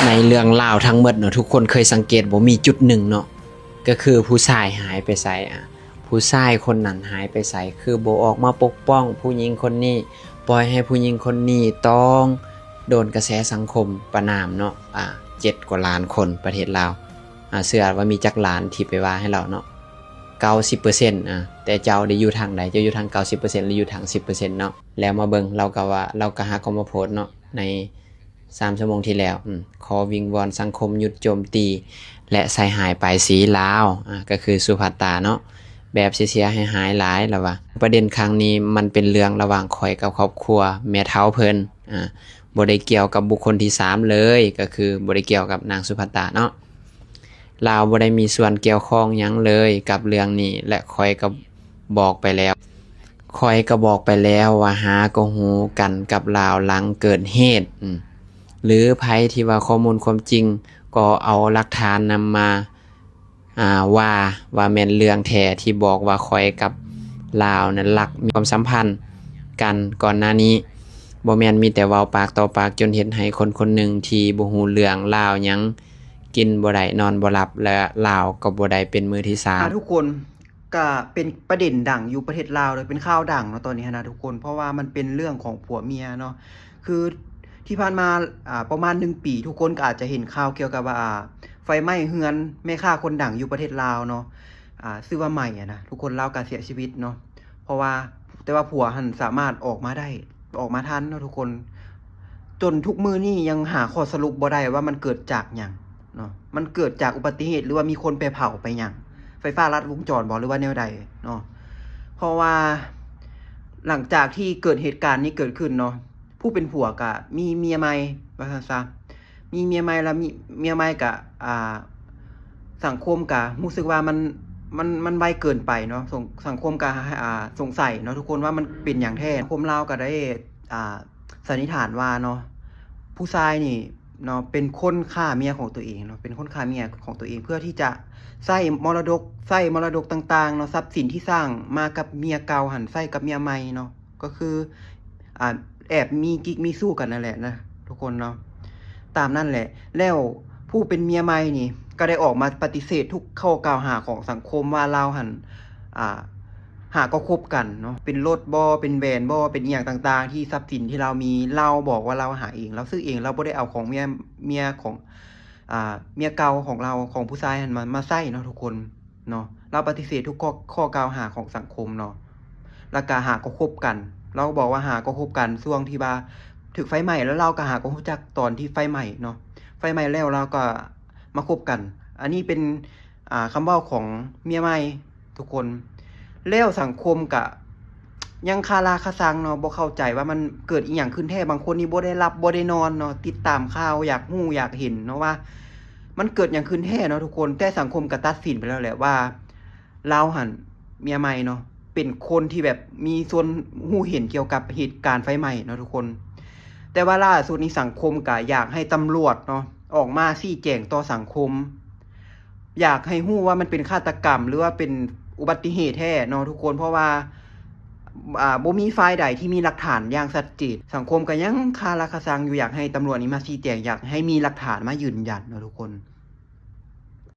ໃນເລື່ອງລາວທັງໝົດເນາະ ທຸກຄົນເຄີຍສັງເກດບໍ່ ມີຈຸດໜຶ່ງເນາະ ກໍຄືຜູ້ຊາຍຫາຍໄປໃສ ອາ ຜູ້ຊາຍຄົນນັ້ນຫາຍໄປໃສ ຄືບໍ່ອອກມາປົກປ້ອງຜູ້ຍິງຄົນນີ້ ປ່ອຍໃຫ້ຜູ້ຍິງຄົນນີ້ຕ້ອງໂດນກະແສສັງຄົມປະນາມເນາະ ອາ ເຈັດກວ່າລ້ານຄົນປະເທດລາວ ອາ ເຊື່ອວ່າມີຈັກລ້ານທີ່ໄປວ່າໃຫ້ລາວເນາະ ເກົ້າສິບເປີເຊັນ ອາ ແຕ່ເຈົ້າໄດ້ຢູ່ທາງໃດ ເຈົ້າຢູ່ທາງເກົ້າສິບເປີເຊັນ ຫຼືຢູ່ທາງສິບເປີເຊັນເນາະ ແລ້ວມາເບິ່ງ ລາວກໍວ່າ ລາວກໍຫາກໍມາໂພສເນາະ ໃນ ສາມຊົ່ວໂມງທີ່ແລ້ວ ອືມ ຂໍວິງວອນສັງຄົມຢຸດໂຈມຕີ ແລະ ໃສ່ຮ້າຍປ້າຍສີລາວ ອາ ກໍຄືສຸພັດຕາເນາະ ແບບເສຍຫາຍຫຼາຍ ລາວວ່າ ປະເດັນຄັ້ງນີ້ມັນເປັນເລື່ອງລະຫວ່າງຂ້ອຍກັບຄອບຄົວແມ່ເຖົ້າເພິ່ນ ອາ ບໍ່ໄດ້ກ່ຽວກັບບຸກຄົນທີສາມເລີຍ ກໍຄືບໍ່ໄດ້ກ່ຽວກັບນາງສຸພັດຕາເນາະ ລາວບໍ່ໄດ້ມີສ່ວນກ່ຽວຂ້ອງຫຍັງເລີຍກັບເລື່ອງນີ້ ແລະ ຂ້ອຍກໍບອກໄປແລ້ວ ຂ້ອຍກໍບອກໄປແລ້ວວ່າຫາກໍຮູ້ກັນກັບລາວຫຼັງເກີດເຫດ ອາ ຫຼື ໃຜທີ່ວ່າຂໍ້ມູນຄວາມຈິງ ກໍເອົາຫຼັກຖານນຳມາ ອາ ວ່າ ວ່າແມ່ນເລື່ອງແທ້ທີ່ບອກວ່າຂ້ອຍກັບລາວນັ້ນລັກມີຄວາມສຳພັນກັນກ່ອນໜ້ານີ້ ບໍ່ແມ່ນມີແຕ່ເວົ້າປາກຕໍ່ປາກ ຈົນເຮັດໃຫ້ຄົນຄົນໜຶ່ງທີ່ບໍ່ຮູ້ເລື່ອງລາວຫຍັງ ກິນບໍ່ໄດ້ນອນບໍ່ຫຼັບ ແລະ ລາວກໍບໍ່ໄດ້ເປັນມືທີສາມ. ອ່າ ທຸກຄົນ ກະເປັນປະເດັນດັງຢູ່ປະເທດລາວເລີຍ ເປັນຂ່າວດັງເນາະຕອນນີ້ຫັ້ນນະທຸກຄົນ ເພາະວ່າມັນເປັນເລື່ອງຂອງຜົວເມຍເນາະ ຄືທີ່ຜ່ານມາ ອາ ປະມານໜຶ່ງປີ ທຸກຄົນກໍອາດຈະເຫັນຂ່າວກ່ຽວກັບວ່າ ອາ ໄຟໄໝ້ເຮືອນແມ່ຄ້າຄົນດັງຢູ່ປະເທດລາວເນາະ ອາ ຊື່ວ່າໄໝຫັ້ນນະ ທຸກຄົນ ລາວກໍເສຍຊີວິດເນາະ ເພາະວ່າ ແຕ່ວ່າຜົວຫັ້ນສາມາດອອກມາໄດ້ ອອກມາທັນເນາະທຸກຄົນ ຈົນທຸກມື້ນີ້ຍັງຫາຂໍ້ສະຫຼຸບບໍ່ໄດ້ວ່າມັນເກີດຈາກຫຍັງເນາະ ມັນເກີດຈາກອຸບັດຕິເຫດ ຫຼືວ່າມີຄົນໄປເຜົາໄປຫຍັງ ໄຟຟ້າລັດວົງຈອນບໍ ຫຼືວ່າແນວໃດເນາະ ເພາະວ່າຫຼັງຈາກທີ່ເກີດເຫດການນີ້ເກີດຂຶ້ນເນາະ ຜູ້ເປັນຜົວກະມີເມຍໃໝ່ ວ່າຊັ້ນຊະ ມີເມຍໃໝ່ແລ້ວ ມີເມຍໃໝ່ກະ ອ່າ ສັງຄົມກະຮູ້ສຶກວ່າມັນ ມັນ ມັນໄວເກີນໄປເນາະ ສັງ ສັງຄົມກະ ອ່າ ສົງໄສເນາະທຸກຄົນວ່າມັນເປັນຫຍັງແທ້ ສັງຄົມລາວກະໄດ້ ອ່າ ສັນນິຖານວ່າເນາະ ຜູ້ຊາຍນີ້ເນາະ ເປັນຄົນຂ້າເມຍຂອງຕົວເອງເນາະ ເປັນຄົນຂ້າເມຍຂອງຕົວເອງ ເພື່ອທີ່ຈະໃຊ້ມໍລະດົກ ໃຊ້ມໍລະດົກຕ່າງໆເນາະ ຊັບສິນທີ່ສ້າງມາກັບເມຍເກົ່າຫັ້ນ ໃຊ້ກັບເມຍໃໝ່ເນາະ ກໍຄື ອ່າ ແອບມີກິກມີຊູ້ກັນນັ້ນແຫຼະນະທຸກຄົນເນາະ ຕາມນັ້ນແຫຼະ ແລ້ວຜູ້ເປັນເມຍໃໝ່ນີ້ກໍໄດ້ອອກມາປະຕິເສດທຸກຂໍ້ກ່າວຫາຂອງສັງຄົມວ່າລາວຫັ້ນ ອ່າ ຫາກໍຄົບກັນເນາະ ເປັນລົດບໍ ເປັນແຫວນບໍ ເປັນອີ່ຫຍັງຕ່າງໆ ທີ່ຊັບສິນທີ່ລາວມີ ລາວບອກວ່າລາວຫາເອງ ລາວຊື້ເອງ ລາວບໍ່ໄດ້ເອົາຂອງເມຍ ເມຍຂອງ ອ່າ ເມຍເກົ່າຂອງລາວ ຂອງຜູ້ຊາຍຫັ້ນມາ ມາໃຊ້ເນາະທຸກຄົນ ເນາະ ລາວປະຕິເສດທຸກຂໍ້ ຂໍ້ກ່າວຫາຂອງສັງຄົມເນາະ ແລ້ວກະຫາກໍຄົບກັນ ລາວບອກວ່າຫາກໍຄົບກັນຊ່ວງທີ່ວ່າຖືກໄຟໄໝ້ ແລ້ວລາວກະຫາກໍຮູ້ຈັກຕອນທີ່ໄຟໄໝ້ເນາະ ໄຟໄໝ້ແລ້ວລາວກະມາຄົບກັນ ອັນນີ້ເປັນ ອ່າ ຄຳເວົ້າຂອງເມຍໃໝ່ ທຸກຄົນ ແລ້ວສັງຄົມກະຍັງຄາລາຄາຊັງເນາະ ບໍ່ເຂົ້າໃຈວ່າມັນເກີດອີ່ຫຍັງຂຶ້ນແທ້ ບາງຄົນນີ້ບໍ່ໄດ້ຫຼັບບໍ່ໄດ້ນອນເນາະ ຕິດຕາມຂ່າວ ຢາກຮູ້ຢາກເຫັນເນາະວ່າມັນເກີດຫຍັງຂຶ້ນແທ້ເນາະທຸກຄົນ ແຕ່ສັງຄົມກະຕັດສິນໄປແລ້ວແຫຼະວ່າລາວຫັ້ນ ເມຍໃໝ່ເນາະ ເປັນຄົນທີ່ແບບມີສ່ວນຮູ້ເຫັນກ່ຽວກັບເຫດການໄຟໄໝ້ເນາະທຸກຄົນ ແຕ່ວ່າລ່າສຸດນີ້ສັງຄົມກະຢາກໃຫ້ຕຳຫຼວດເນາະ ອອກມາຊີ້ແຈງຕໍ່ສັງຄົມ ຢາກໃຫ້ຮູ້ວ່າມັນເປັນຄາດຕະກຳ ຫຼືວ່າເປັນອຸບັດຕິເຫດແທ້ເນາະທຸກຄົນ ເພາະວ່າ ອ່າ ບໍ່ມີຝ່າຍໃດທີ່ມີຫຼັກຖານຢ່າງຊັດເຈນ ສັງຄົມກໍຍັງຄາລາຄາຊັງຢູ່ ຢາກໃຫ້ຕຳຫຼວດນີ້ມາຊີ້ແຈງ ຢາກໃຫ້ມີຫຼັກຖານມາຢືນຢັນເນາະທຸກຄົນ